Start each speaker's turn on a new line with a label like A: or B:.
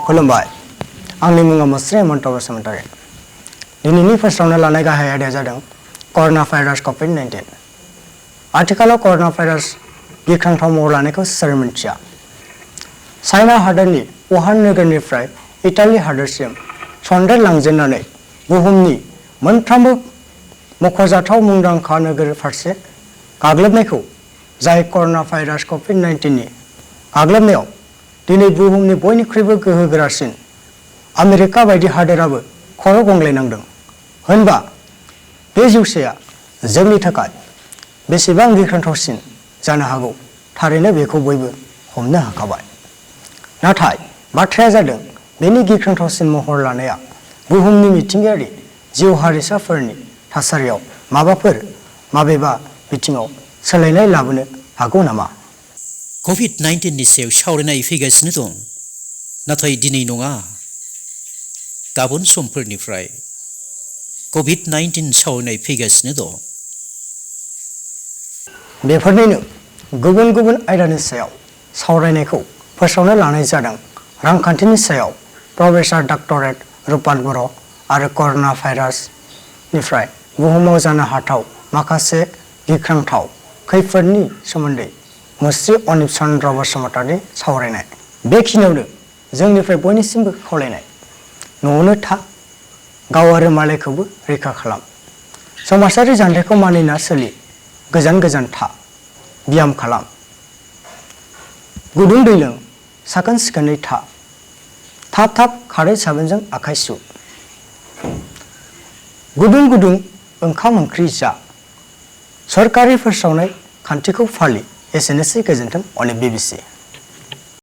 A: खुलुमबाय आंनि मुङा मुस्रि हेमन्त बसुमतारी दिनैनि फोसावनो लानाय गाहाय आयदाया जादों कर'ना भाइरास कभिड-19 आथिखालाव कर'ना भाइरास गिख्रंथाव महर लानायखौ सोर मिन्थिया चाइना हादोरनि वुहान नोगोरनिफ्राय इटालि हादोरसिम सन्देरलांजेननानै बुहुमनि मोनफ्रोमबो मख'जाथाव मुंदांखा नोगोर फारसे गाग्लोबनायखौ जाय कर'ना भाइरास कभिड-19 नि गाग्लोबनायाव दिनै बुहुमनि बयनिख्रुइबो गोहोगोरासिन आमेरिका बायदि हादोराबो खर' गंग्लायनांदों होनबा बे जिउसाया जोंनि थाखाय बेसेबां गिख्रंथावसिन जानो हागौ थारैनो बेखौ बयबो हमनो हाखाबाय नाथाय बाथ्राया जादों बेनि गिख्रंथावसिन महर लानाया बुहुमनि मिथिंगायारि जिउ हारिसाफोरनि थासारियाव माबेबा बिथिङाव सोलायनाय लाबोनो हागौ नामा
B: कभिड-19 नि सायाव सावरायनाय फैगासिनो दं नाथाय दिनै नङा गाबोन समफोरनिफ्राय कभिड-19 सावरायनाय फैगासिनो दं
A: बेफोरनिनो गुबुन गुबुन आयदानि सायाव सावरायनायखौ फोसावनो लानाय जादों रांखान्थिनि सायाव प्रफेसार डक्टरेट रुपात बर' आरो कर'ना भाइरासनिफ्राय बुहुमाव जानो हाथाव माखासे गिख्रंथाव खैफोदनि सोमोन्दै मुस्रि अनिप चन्द्र बसुमतारी सावरायनाय बेखिनियावनो जोंनिफ्राय बयनिसिमबो खावलायनाय न'आवनो था गाव आरो मालायखौबो रैखा खालाम समाजारि जानथायखौ मानिना सोलि गोजान गोजान था ब्याम खालाम गुदुं दै लों साखोन सिखोनै था थाब खारै साबोनजों आखाइ सु गुदुं गुदुं ओंखाम ओंख्रि जा सरकारि फोसावनाय खान्थिखौ फालि एसेनोसै गोजोन्थों अनिप BBC